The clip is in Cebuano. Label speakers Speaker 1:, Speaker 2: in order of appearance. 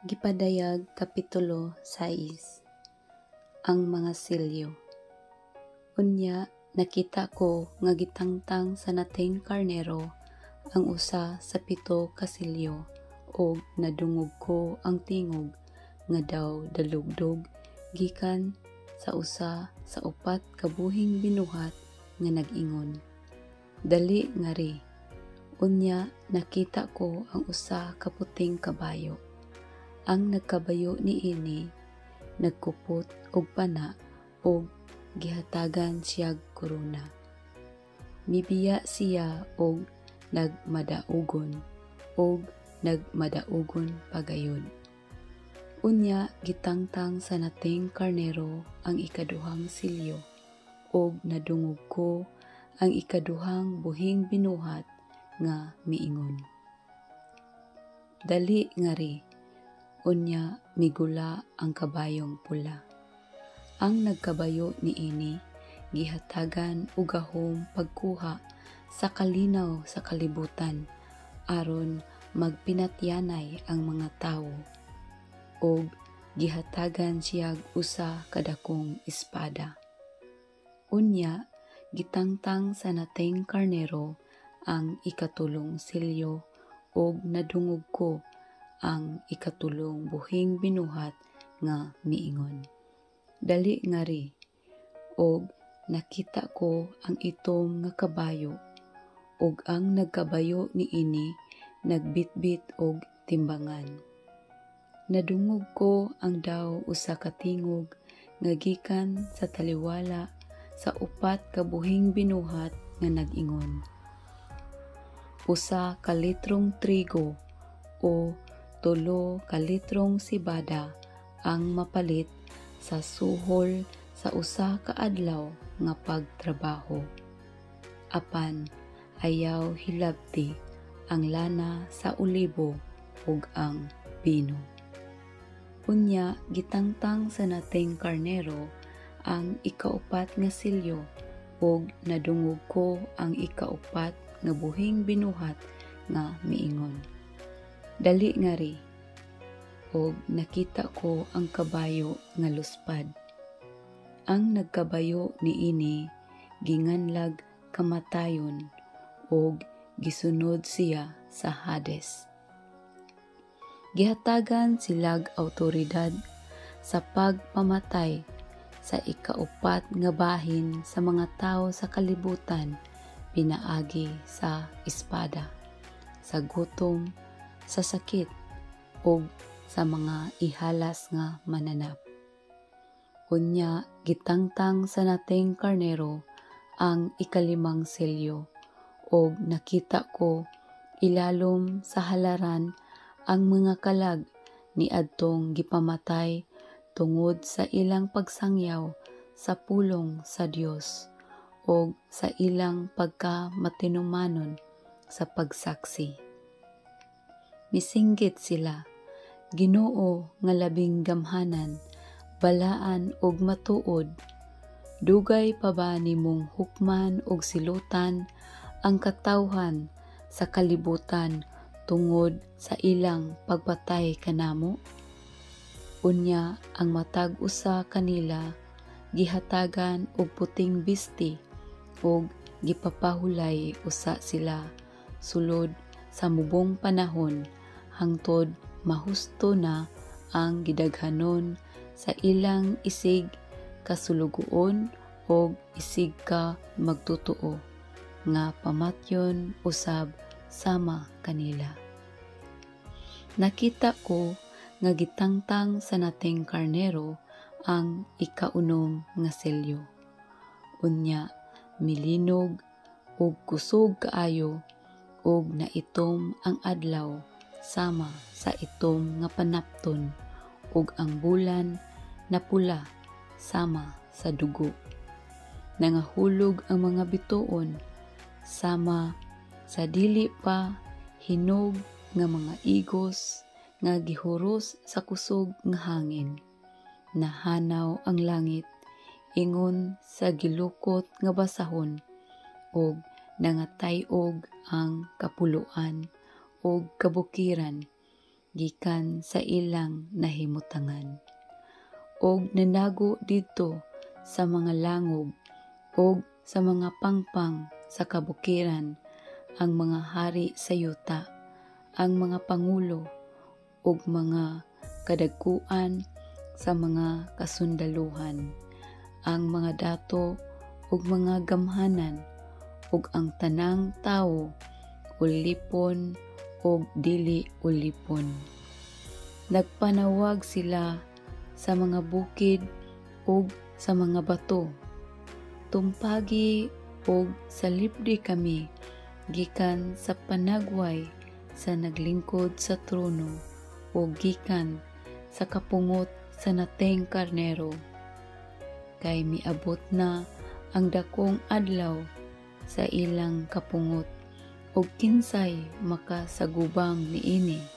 Speaker 1: Gipadayag Kapitulo 6. Ang mga selyo. Unya nakita ko nga gitangtang sa Nating Karnero ang usa sa pito ka selyo, ug nadungog ko ang tingog nga daw dalugdog gikan sa usa sa upat ka buhing binuhat nga nag-ingon, "Dali ngari." Unya nakita ko ang usa ka puting kabayo. Ang nagkabayo niini nagkupot og pana ug gihatagan siyag korona. Mibiya siya og nagmadaugon ug nagmadaugon pagayon. Unya gitangtang sa Nating Karnero ang ikaduhang selyo, ug nadungog ko ang ikaduhang buhing binuhat nga miingon, "Dali ngari." Unya migula ang kabayong pula. Ang nagkabayo niini gihatagan og gahom pagkuha sa kalinaw sa kalibutan aron magpinatyanay ang mga tawo, ug gihatagan siyag usa ka dakong espada. Unya gitangtang sa Nating Karnero ang ikatulong selyo, ug nadungog ko ang ikatulong buhing binuhat nga miingon, "Dali ngari." Og nakita ko ang itom nga kabayo, ug ang nagkabayo niini nagbitbit og timbangan. Nadungog ko ang daw usa ka tingog nga gikan sa taliwala sa upat ka buhing binuhat nga nag-ingon, "1 ka litrong trigo o 3 ka litrong sibada ang mapalit sa suhol sa 1 ka adlaw nga pagtrabaho. Apan ayaw hilabti ang lana sa olibo ug ang bino." Unya gitangtang sa Nating Karnero ang ikaupat nga selyo, ug nadungog ko ang ikaupat nga buhing binuhat nga miingon, "Dali ngari." Og nakita ko ang kabayo nga luspad. Ang nagkabayo niini ginganlag Kamatayon ug gisunod siya sa Hades. Gihatagan silag awtoridad sa pagpamatay sa ikaupat nga bahin sa mga tawo sa kalibutan pinaagi sa espada, sa gutom, sa sakit ug sa mga ihalas nga mananap. Unya gitangtang sa Nating Karnero ang ikalimang selyo, ug nakita ko ilalom sa halaran ang mga kalag niadtong gipamatay tungod sa ilang pagsangyaw sa pulong sa Dios ug sa ilang pagkamatinumanon sa pagsaksi. Misinggit sila, "Ginoo nga labing gamhanan, balaan ug matuod, dugay pa ba nimong hukman ug silutan ang katawhan sa kalibutan tungod sa ilang pagpatay kanamo?" Unya ang matag usa kanila gihatagan og puting bisti ug gipapahulay usa sila sulod sa mubong panahon hangtod mahusto na ang gidaghanon sa ilang isig kasulugoon og isig ka magtotoo nga pamatyon usab sama kanila. Nakita ko nga gitangtang sa Nating Karnero ang ikaunom nga selyo. Unya milinog og kusog kaayo ug naitom ang adlaw sama sa itom nga panapton ug ang bulan napula sama sa dugo. Nangahulog ang mga bituon sama sa dili pa hinog nga mga igos nga gihuros sa kusog nga hangin. Nahanaw ang langit ingon sa gilukot nga basahon ug nangatay-og ang kapuloan ug kabukiran gikan sa ilang nahimutangan. Og nanago didto sa mga langub ug sa mga pangpang sa kabukiran ang mga hari sa yuta, ang mga pangulo ug mga kadagkuan sa mga kasundaluhan, ang mga dato ug mga gamhanan, ug ang tanang tawo, ulipon ug dili ulipon. Nagpanawag sila sa mga bukid ug sa mga bato, "Tumpagi ug salibdi kami gikan sa panagway sa naglingkod sa trono ug gikan sa kapungot sa Nateng Karnero. Kay miabot na ang dakong adlaw sa ilang kapungot, ug kinsay makasagubang niini?"